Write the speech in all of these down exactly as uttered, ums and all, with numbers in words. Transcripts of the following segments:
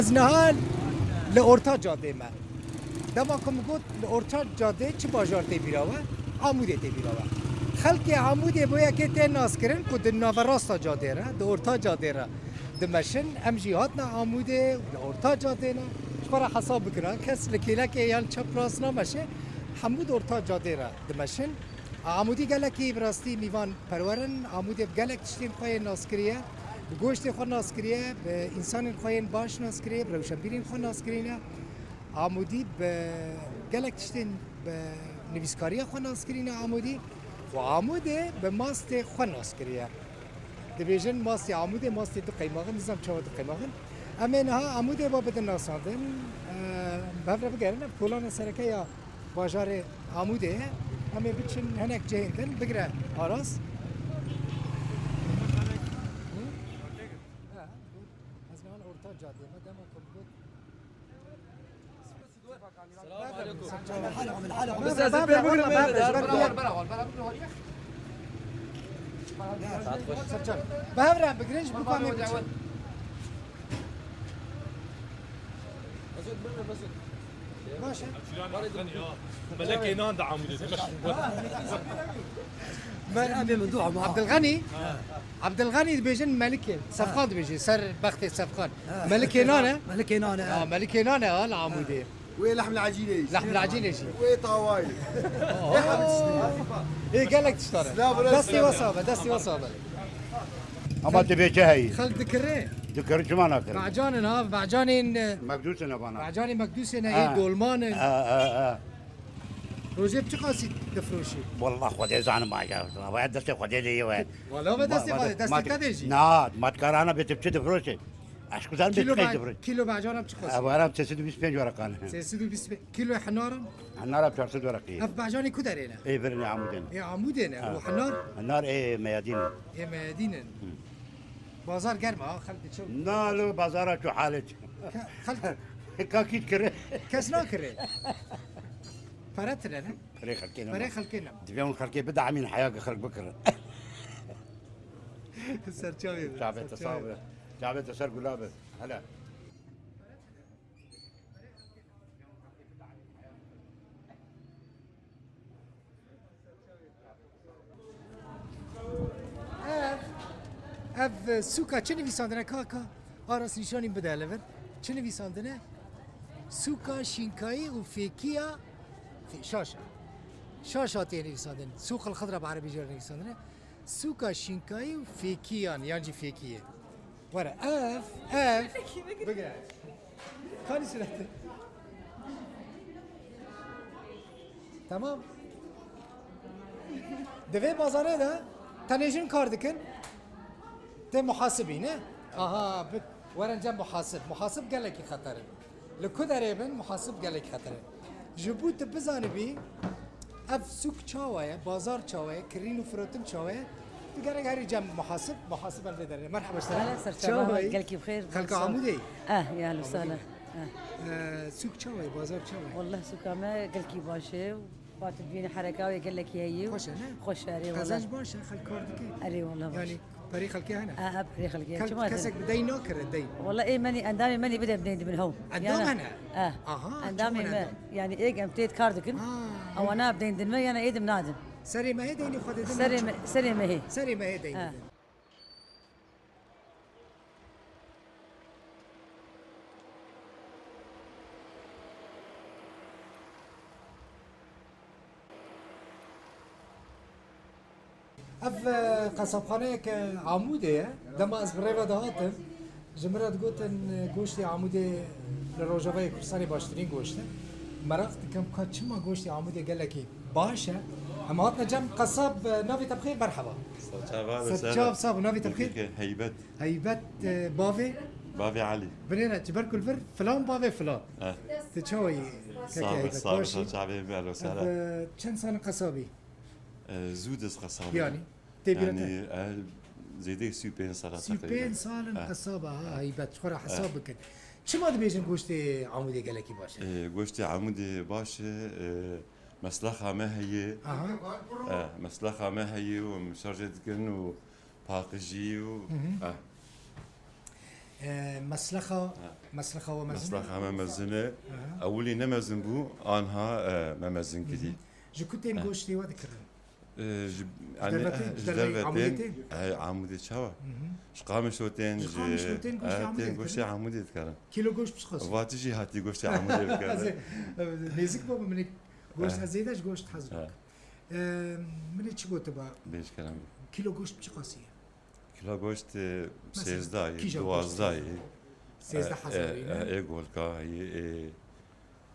Ez niha li orta cadê me. Dema ku min got li orta cadê çi bajar tê bîra we? Amûdê tê bîra we. Xelkê Amûdê bo yekê tê naskirin ku di naverasta cadê re, di orta cadê re dimeşin. Em jî hatine Amûdê, li orta cadê ne. Ji xwe re hesab bikin, ha, kes li kêlekê yan çep rast nameşe. Hemû di orta cadê re dimeşin. Amûdî gelekî bi rastî mîvan perwer in. Amûdê bi gelek tiştên xwe yên nas kiriye. Bi goştê xwe nas kiriye, bi însanên xwe yên baş nas kiriye, bi rewşenbîrên xwe nas kirîne. Amûdî bi gelek tiştên, bi nivîskariya xwe nas kirîne Amûdî. Û Amûdê bi mastê xwe nas kiriye. Dibêjin mastê Amûdê, mastê du qeymaxin, nizam çawa du qeymaxin. Em ê niha Amûdê ba bidin nasandin. Em bi hev re bigerin, ev kolana sereke ya bajarê Amûdê ye. Em ê biçin hinek cihên din, bigire Aras. Hı? Ha, ez niha orta cadê me, dema ku got. Selam aleyküm. Bavre, bavre, bavre, bavre. Bavre, bigrin ji bo ku em ê biçin. Baş e. Melekê nan da Amûdê demek. Mer-, Abê min du ama. Abdilxanî? Abdilxanî dibêjin Melikê. Sefqan dibêjin, ser bextê Sefqan. Ha. Melikê nan e? Melikê nan e. Ha, Melikê nan e, ha, li Amûdê. Wê lehm li ecîlê jî. Lehm li ecîlê jî. Wê tawayê. Ê, gelek tiştan e. Silav bre, destê silav. We sabe, destê we sabe. Ama dibê çi heyî? Xelk dikirê. Dikir çima nakir? Becanin ha, becanên, e, Mekdûsê ne bana. Becanê Mekdûsê ne, Ha. ê dolmanin. Ha, ha, ha. Rojê bi çi qasî difroşî? Wallah Xwedê zanim aja. Vaya destê Xwedê de ye we. Wala ve destê Ma-, Xwedê, ma-, destê ma-, te de jî. Na, matkarana bê tu çi difroşî? Eşk zanim bê Kîlo çi qey be-, difroşî? Kîlo becana bi çi qasî? Ev aram sê sed û bîst pênc were qane. Sê sed û bîst pê-, kîlo hinar in? Hinar bi çar sed were qî. Ev becanê ku derê ne? Ê birin ê Amûdê ne. Ê Amûdê ne. Ha. Û hinar? Hinar ê Meyadîn e. Ê Meyadîn in. Hı. Bazar germ e, ha, xelk diçin. Na, li bazara çû halê çi? Ke-, xelk Ka kî kire? Kes nakire. Pere tine ne? Perê xelkê ne. Perê xelkê ne. Divê hûn xelkê bide emîn heya ki xelk bikirin. Serçavê be, Çavê te serçavê. Sağ be. Çavê te ser gula be. Hele. Ev, ev sûka çi nivîsandine kaka? Aras nîşanî bide li vir. Çi nivîsandine? Sûka şînkayî û fêkiya fê-, şaş e. Şaş hatiye nivîsandin. Sûq el Xidra bi erebî jê re nivîsandine. Sûka şînkayî û fêkiyan, yan jî fêkiyê. Were, ev, ev. Bigire. Kanî surete. Tamam. Di vê bazarê de tenê jin kar dikin. Tê muhasibî, ne? Aha, bi-, werin cem muhasib. Muhasib gelekî xeter e. Li ku derê bin, muhasib gelek xeter e. Ji bo tu bizanibî, ev sûk çawa ye, bazar çawa ye, kirîn û firotin çawa ye, tu gerek herî cem muhasib, muhasib el vê derê. Merhaba ji te re. Hele ser çava, Çawa ye? Gelkî bi xêr, Xelka sağ ol. Amûdê? Eh, ya, Amûdê. Lûsane. Eh. Eh, sûk çawa ye, bazar çawa ye? Wallah, sûka me gelkî baş e. Ba tu dibînî hereka wê gelekî heyî û Xweş e, ne? Xweş e, erê, Qezenc wallah. Baş e, xelk kar dike. Erê, wallah, baş. Yanî perê xelkê hene? A, a, perê xelkê. Kel-, Çima kesek hene? Bi dey nakire, dey. Wallah, ê menî, endamê menî bide bi deyn dibin hew. Endam Yana. Hene? Eh. Aha, Endamê çima me. Endam? Yanî ê em tê kar dikin. Ha, Ewa na bi deyn din me, yana ê dim nadin. Serê me hê deynê xwe didin. Serê me, serê me hê. Serê me hê deynê Ha. Din. Ev, e, qesabxaneyeke Amûdê ye. Dema ez bi rê ve dihatim, ji min re digotin, e, goştê Amûdê li Rojavayê Kurdistanê baştirîn goşt e. Meraq dikim ka çima goştê Amûdê gelekî baş e. Em hatine cem qesab, e, navê te bixêr, merheba. Serçava be Serçav, sağ ol, navê te bixêr? Heybet. Heybet, e, bavê? Bavê Elî. Binêre, ji ber ku li vir filan bavê filan. Eh. Tu çawa yî? Sağ ol, sağ ol, çavê me, alo, sala. Ev, e, çend sal in qesabî? E, zû dest qesabî. Yanî, tê bîra te? Yanî, e, zêdeyê sî û pênc sala teqrîben. Sî û pênc sal in qesaba, ha, heybet, ji xwe re hesab bikin. Çima dibêjin goştê Amûdê gelekî baş e? E, goştê Amûdê baş e, e, meslexa me heye. Aha. E, meslexa me heye û em şarjê dikin û paqijî û, Hı hı. e. E, meslexa, Ha. meslexa we mezin e? Meslexa me mezin e. Aha. Ewilî ne mezin bû, anha, e, me mezin kirî. Ji ku tên He. goştê we dikirin? E, ji, Ji yani, derve tên, e, ji ji derve derve Amûdê tên, tên? e, Amûdê çawa? Hı hı. Ji Qamişlo tên, Ji ji, Qamişlo tên, goştê e, Amûdê tên, dikarin? goştê Amûdê dikarin. Kîlo goşt bi çi qas? Vatijî hatî goştê Amûdê dikarin. Ez, e, nêzik bû min ê goşt, Eh. ez zêde ji goşt hez Eh. dikim. E, min ê çi gotiba? Bêj kerem. Kîlo goşt bi çi qasî ye? Kîlo goşt, e, Mesela, sêzdeh ye, kîja duwazdeh goşt? ye. Sêzdeh E, hezarî, e, ne? e, ê golka heye, ê,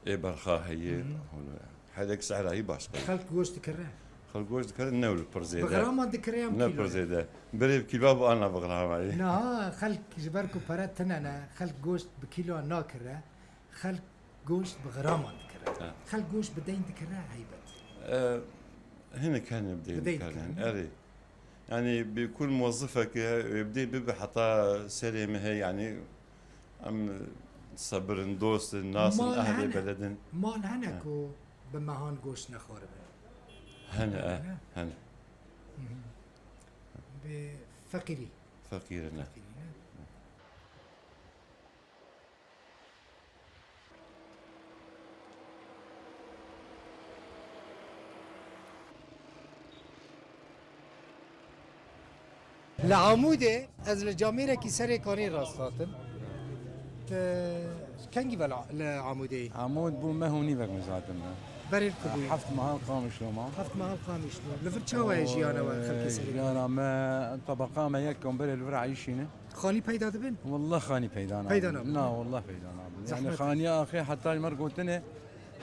ê berxa heye. Hı hı. Hûn, hedek sehra hî başqa ye. Xelk goşt dikire? Xelk goşt dikire, ne wilo pir zêde. Bi graman dikire ya bi Ne kîlo pir ye? zêde. Birê bi kîlo bi ana bi grama ye. Niha xelk ji ber ku pere tune ne, xelk goşt bi kîlo nakire. Xelk goşt bi graman dikire. Ha. Xelk goşt bi deyn dikire, heybet. E, hinek hene bi deyn Bi deyn dikare, dikare, ne? erê. Yani bi kul muwezzifeke, e, bi deyn bibe heta serê me he, yani em sabir in, dost in, nas in, Mal ehlê hene. beled in. Mal hene Ha. ku bi mehan goşt nexwaribin. Hene, e, Hene. hene. Hı hı. Bi feqîrî. Feqîr in, e. Feqîrî, ne? Li Amûdê ez li camêrekî Serê Kanî rast hatim. Te kengî ve li, li Amûdê yî? Amûd bû meh û nîvek min zaten me. Berê li ku bûyî? Heft meha li Qamişlo ma. Heft meha li Qamişlo. Li vir çawa ye jiyana we, xelkê Serê Kanî? Jiyana me, tebeqa me yek e, berê li vir eyşîne. Xanî peyda dibin? Wallah xanî peyda nabin. Peyda nabin, Na, he? wallah peyda nabin. Yani Zehmet e. xaniya axê heta ji me re gotine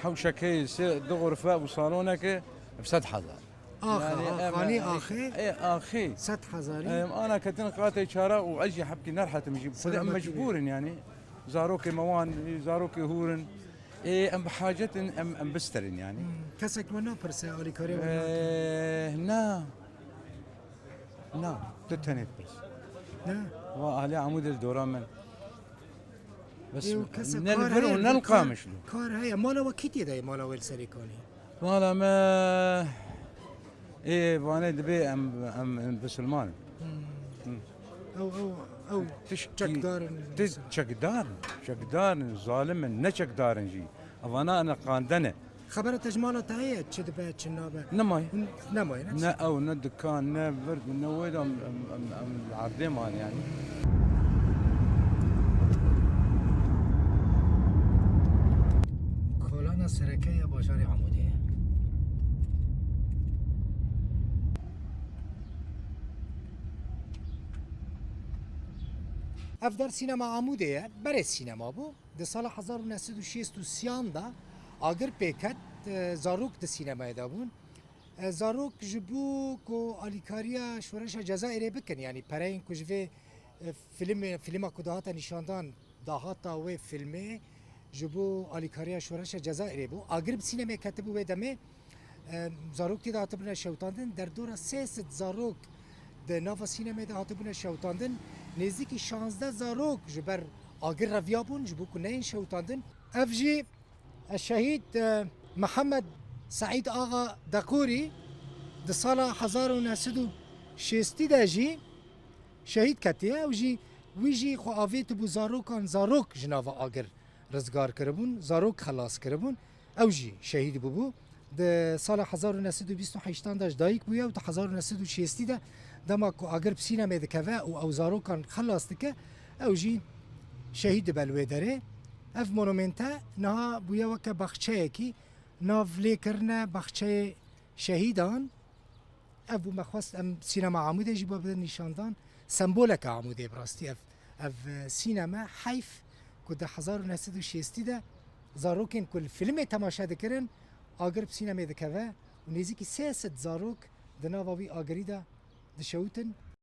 hewşek heye, sê, du xurfe û saloneke bi sed hezar. Axa, Yani, ha, em, xanî e, axê e, axê. sed hezarî. Em, ana ketin qatê çara û ez jî hebkî nerhetim jî. Xwedê em Selametî mecbûr in yani. Zarokê me wan, zarokê hûr in. Ê, em bi hacet in, em, em bisterin yani. Hmm, kesek we napirse alîkariya we nake? Ê, na. Na, tu tenê dipirs. Ne? Va alê Amûdê li dora min. Bes Ê, û kese ne li kar vir heye, û ne li kar, Qamişlo. kar heye. Mala we kî tê de ye, mala we li Serê Kanî? Mala me, ê, vanê dibê em, em, em bisilman in. Hmm. Hmm. Ew, ew, ew Tişkî, çekdar in, ti mesela. çekdar in, çekdar in, zalim in, ne çekdar in jî. Evana ene qandene. Xebera te ji mala te heye, çi dibe, çi nabe? Nemaye. Hûn nemaye, ne? Ne ew, ne dikan, ne vir, ne wê de em, em, em, em li erdê man yani. Kolana sereke ya bajarê Amûdê ye. Ev der sînema Amûdê ye. Berê sînema bû. Di sala hezar û neh sed û şêst û sêyan de agir pê ket, e, zarok di sînemayê de bûn. E, zarok ji bo ku alîkariya şoreşa Cezayirê bikin, yanî pereyên ku ji vê, e, filmê, filma ku dihate nîşandan, dahata wê filmê ji bo alîkariya şoreşa Cezayirê bû. Agir bi sînemê ketibû wê demê. Em, zarok tê de hatibûne şewitandin. Derdora sê sed zarok di nava sînemê de hatibûne şewitandin. Nêzîkî şazdeh zarok ji ber agir reviyabûn, ji bo ku neyên şewitandin. Ev jî, e, şehîd, e, Mihemed Seîd Axa Deqûrî di sala hezar û neh sed û şêstî de jî şehîd ketiye. Ew jî, wî jî xwe avêtibû zarokan, zarok ji nava agir rizgar kiribûn, zarok xelas kiribûn. Ew jî şehîd bûbû. Di sala hezar û neh sed û bîst û heştan de ji dayik bûye û di hezar û neh sed û şêstî de dema ku agir bi sînemê dikeve û ew zarokan xelas dike, ew jî şehîd dibe li wê derê. Ev monumente niha bûye weke baxçeyekî, nav lê kirine baxçeyê şehîdan. Ev bû, me xwest em sînema Amûdê jî bo bidin nîşandan. Semboleke Amûdê bi rastî ev, ev, e, sîneme. Heyf ku di hezar û neh sed û şêstî de zarokên ku li filmê temaşe dikirin, agir bi sînemê dikeve û nêzîkî sê sed zarok di nava wî agirî de dişewitin.